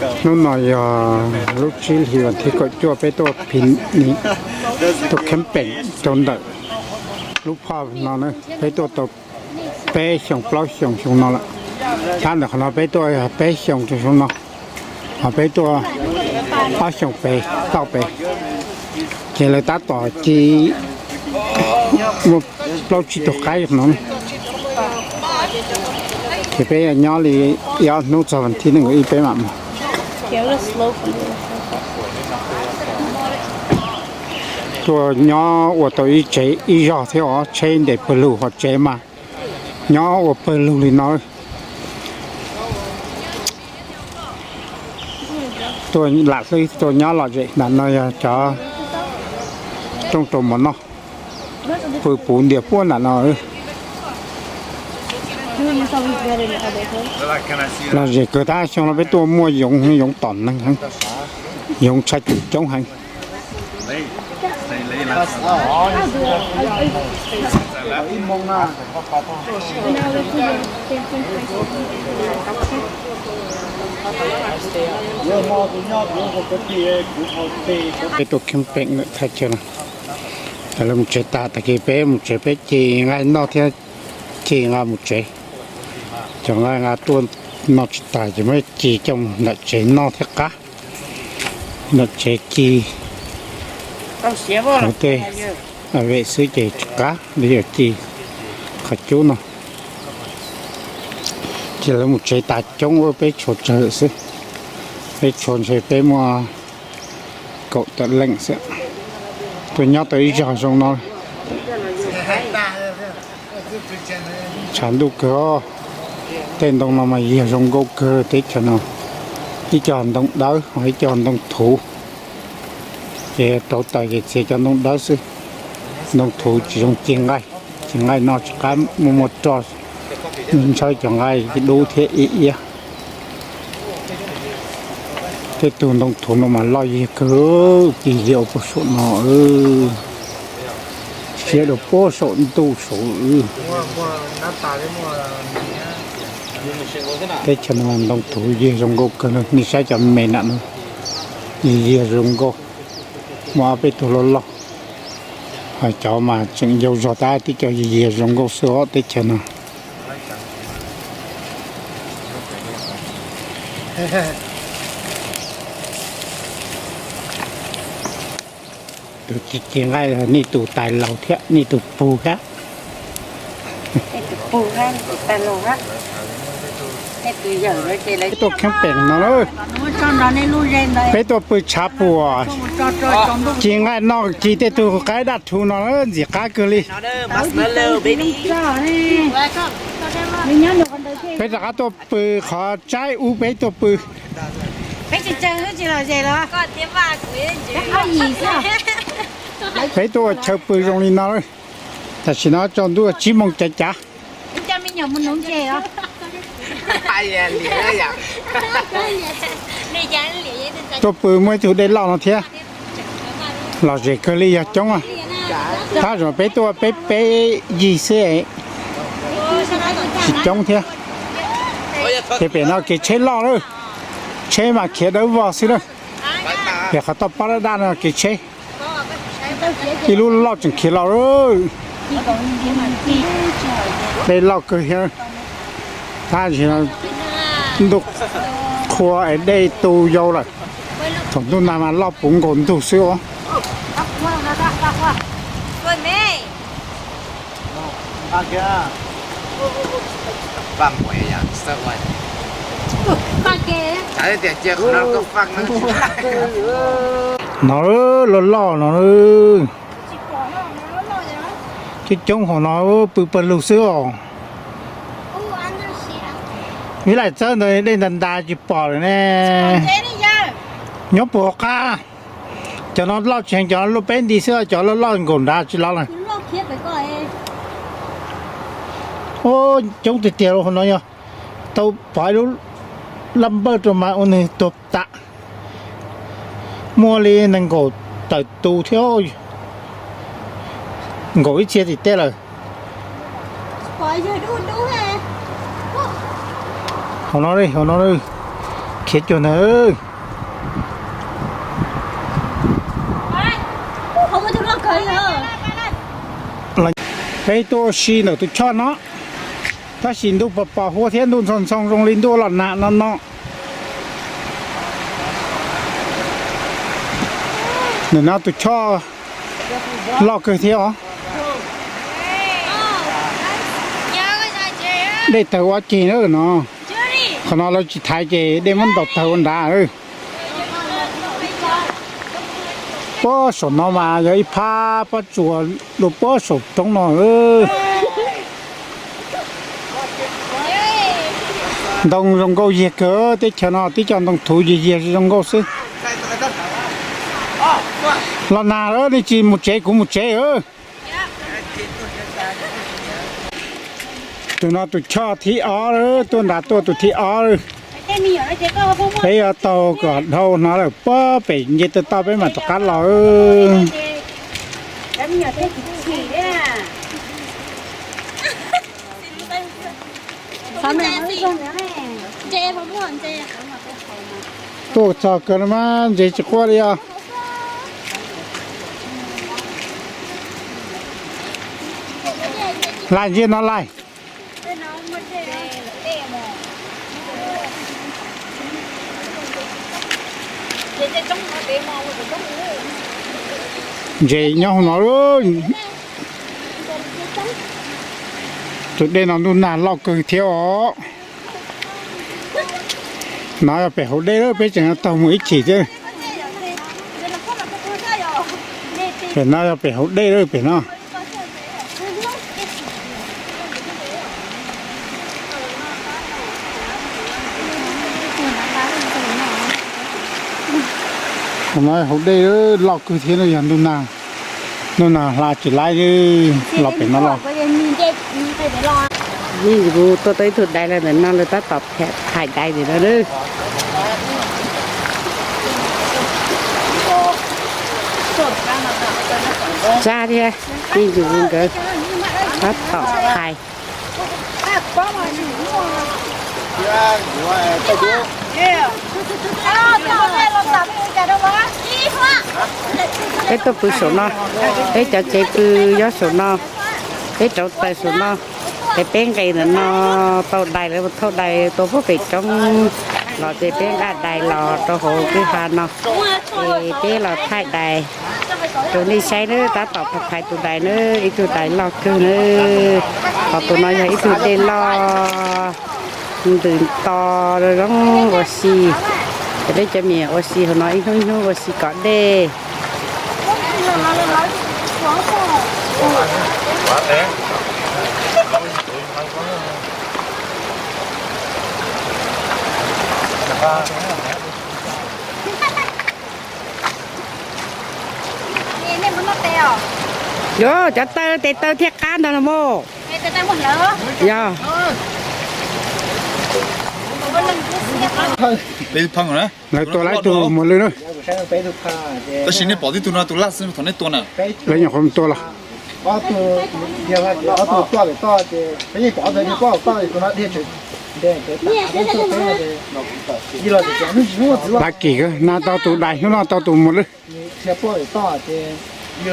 Hnub no yog lub tsib hlis vas thib kaum cuaj, peb tuaj phi ni, tuaj kheeb peem rau ntawm lub phaj no na, peb tuaj tau peb xyoos plaub xyoos xyoo no lawm. Tab ntawm qhov no peb tuaj yog peb xyoos rau xyoo no, ho peb tuaj ob xyoos pem toj pem, ces lawv tab tom ci muaj plaub tsib tug qaib no. Ces peb nyob li ib ob hnub txog vas thib nees nkaum ib peb mam mus. Tuaj nyob ua tau ib tsev ib zog thiab os, tsheb ntes pawg lug, ho tsev mas nyob ua pawg lug li no. Tuaj lam xwb, tuaj nyob lom zem. Ntawm no yog cov rooj rau mov noj, pw puv ntias puag ntawm no. Lom zem kawg, tab xyoo no peb tuaj muaj yoov, yoov tom neeg heev, yoov tshaj coob heev. Peb tuaj kheeb peem lawm thaj chaw no, lawv mus tsev tas, tag kis peb mus tsev, peb ci nqaij noj thiab ci nqaij mus tsev. Cov nqaij nqa tuaj noj tsis tas ces muab ci coj mus ntawm tsev noj thiab qab. Ntawm tsev ci hauv tej vem xwb ces tsis qab li, yog ci qhov cub no. Ces lawv mus tsev tas coob, peb tshuav tsawg xwb, peb tshuav ntshe peb muaj kaum tawm leej xwb. Tuaj nyob tau ib zog zoo no. Tshav ntuj kawg, tej ntoo no mas yiag zoo nkauj kawg teb chaws no. Ib co ntoo dawb, ib co ntoo thuv. Ces tau taws ces txiav cov ntoo dawb xwb. Ntoo thuv tsis zoo ci nqaij, ci nqaij noj tsis qab, muaj muaj roj, ntshaw cov nqaij dub thiab iab iab. Tej tug ntoo thuv no mas loj yiag kawg, ci yiag ua puag saum no, siab dua puag saum ntuj saud. Teb chaws no ntoo thuv yiag zoo nkauj kawg, nej saib cov me nram no, yiag zoo nkauj, muaj ob peb tug loj loj. Ho cov mas tseem yau zog tab tib co yiag zoo nkauj xwb os teb chaws no. Tus ci nqaij nej tus tais laus thiab nej tus pug thiab. Peb tuaj kheeb peem no lawm. Peb tuaj pw tshav puam, ci nqaij noj ci tej tug qaib daj rhuv no lawm, ntxim qab kawg li. Peb rov qab tuaj pw qhov tsaib ub peb tuaj pw. Peb tuaj ua chaw pw zoo li no lawm. Tam sim no tsaus ntuj tsib moos cav cav. Tuaj pw muaj ib tug dej loj no thiab. Lom zem kawg li, yog coob. Tab zaum peb tuaj peb peb yig xwb, tsis coob thiab. Ces pem no kev tsheb loj lawm, tsheb mas khiav dawb vog xwb na. Pem qhov toj pob daj daj no kev tsheb, ib lub loj tseem khiav los lawm. Dej loj kawg thiab. Tab sis ntuj qhua es dej tu yau lawm. Thaum ntuj nag mas loj puv nkaus ntug xwb os. No loj loj no, coob coob hauv no pw pawg lug xwb os. Vib Laim Txawb ntawd dej ntas ntas tsis pom lawm ne. Nyob puag hauv qab. Cov no loj tsis heev, cov no luaj peb nti xwb, cov loj loj nkaum nrad tsis los lawm. Coob tiag tiag hauv no yog tau pov ib lub laj npawj rau mas ua nws tuag tas. Muaj li nees nkaum tawm tus thiab, nkaum ib txhia tim tej lawm. Hauv no, hauv no, khi Ces cuag ntawd, peb tuaj ua si ntawm tus choj no, tab sis ntuj pos pos huab thiab ntuj ntxhoo ntxhoo zoo li ntuj los nag no no. Ntawm no tus choj loj kawg thiab os. Dej tawg ua ceg na no. Qhov no lawv tsis thaiv ces dej muab ntaus tawg ua nrad. Puag saum no mas yog ib phab pob tsuas dua puag saum roob no. Ntoo zoo nkauj yiag kawg, teb chaws no tib co ntoo thuv yiag yiag zoo nkauj xwb. Los nag lawm, nej tsis mus tsev kuv mus tsev. Tus no tus choj thib ob, tuaj nrad tuaj tus thib ob. Peb yuav taug kom dhau no lawm puag pem nce taw toj peb mam rov qab los. Tuaj txog kawg no mas ntses tsis quaj li os. Lais ntsia no lais. Ntses nyob hauv no. Tus dej no ntuj nag loj kawg thiab os. No yog pem hauv dej lawm, peb tseem taug mus ib chim thiab. Pem no yog pem hauv dej lawm pem no. Qhov no hauv dej loj kawg thiab, yog ntuj nag, ntuj nag hla tsis laib los pem no los. Yeej kuv tuaj tau ib tug dais los ntawm no, lawv tab tom thaiv dais ntawm no. Tsab thiab, yeej kuv nkawd tab tom thaiv. Peb tuaj pw saum no, peb cov tsev pw nyob saum no, peb rauv taws saum no, ces peb nqes ntawm no tau dais, lawv thauj dais tuaj puag pem roob los ces peb nqa dais los rau hauv kwj ha no, ces peb los thaij dais rau nej saib nawb. Tab tom thaiv tus dais nawb, ib tug dais loj kawg nawb. Ho tus no yog ib tug dej loj ntws to zoo ua si. Ces peb cov me nyuam ua si hauv no ib hnub ib hnub ua si kom dej. Yuav cov taw, tes taw thiaj qab ntag los mas. Yog. Lawv tua lawv tus mus lwj na. Tab sis nej pom tib tug no tus laj xwb thaum nej tua na. Lawv nyuam qhuav tua los. Laj kim, na tau tus dais, hnub no tau tus mus lwj. Ces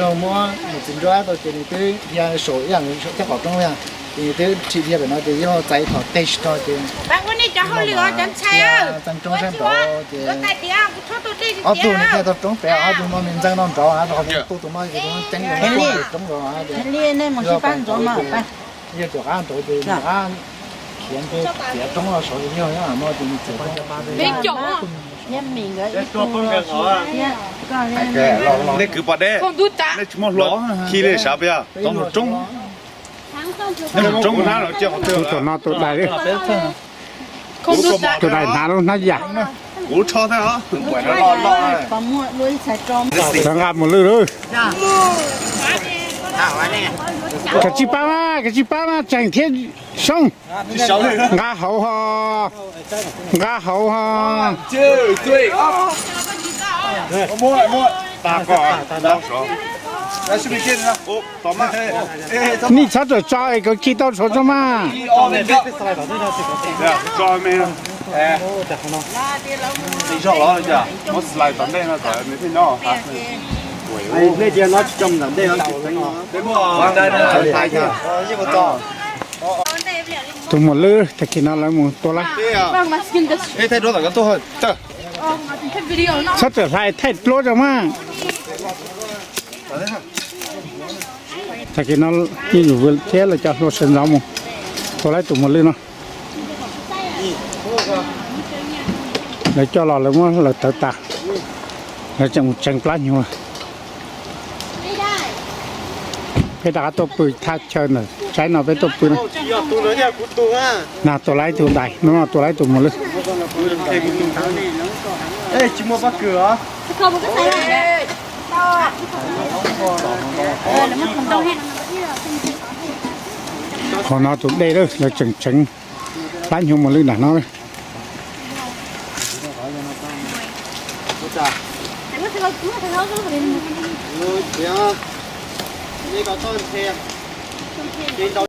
nws twb dhia saum ib yam thiab qhov roob, ces nws twb tsim dhia pem no ces yog txais thaum teg tsis tau ces cov hauj lwm, cov ntxhais, txeev roob sab nraud ces ob tug nws dhia tau roob pem, ob tug no nws ntxeev no nraud, rau qhov tu tus no ces tus no ceeb roob rau. Yog caum qab nraud ces nws rov qab khiav nte tiav roob los saud, yog no ces nws txiav roob. Nej kwv pom deb, nej tsis muaj hlua khi li sav peb tau nrog roob. Nej nrog roob hnab los cia qhov twg. Tus no tus dais, tus dais hnav lub hnab yam. Kuv tsho thiab os. Lawv nqa mus lwj lawm. Kav tsij pab mas, kav tsij pab mas, tseem thiab soob. Nqa hauv ho, nqa hauv ho. Nej txhob rawm tso es kawg khi tau tshuav tso mas. Tus muam lwj tag kis no lawv mus tua laib. Txhob rawm hlais thaij duab tso mas. Tag kis no yeej yus thiab lawv cov hluas sawv ntxov mus tua laib tus muam lwj no. Lawv coj los lawv muab lawv tawv tas, lawv tseem mus tseev plab hnyuv lawm. Peb rov qab tuaj pw thaj chaw ntawm tsaib no peb tuaj pw na. Na tua laib tus dais, hnub no tua laib tus muam lwj. Qhov no tus dej lawm, lawv tseem tseev plab hnyuv muam lwj nram no.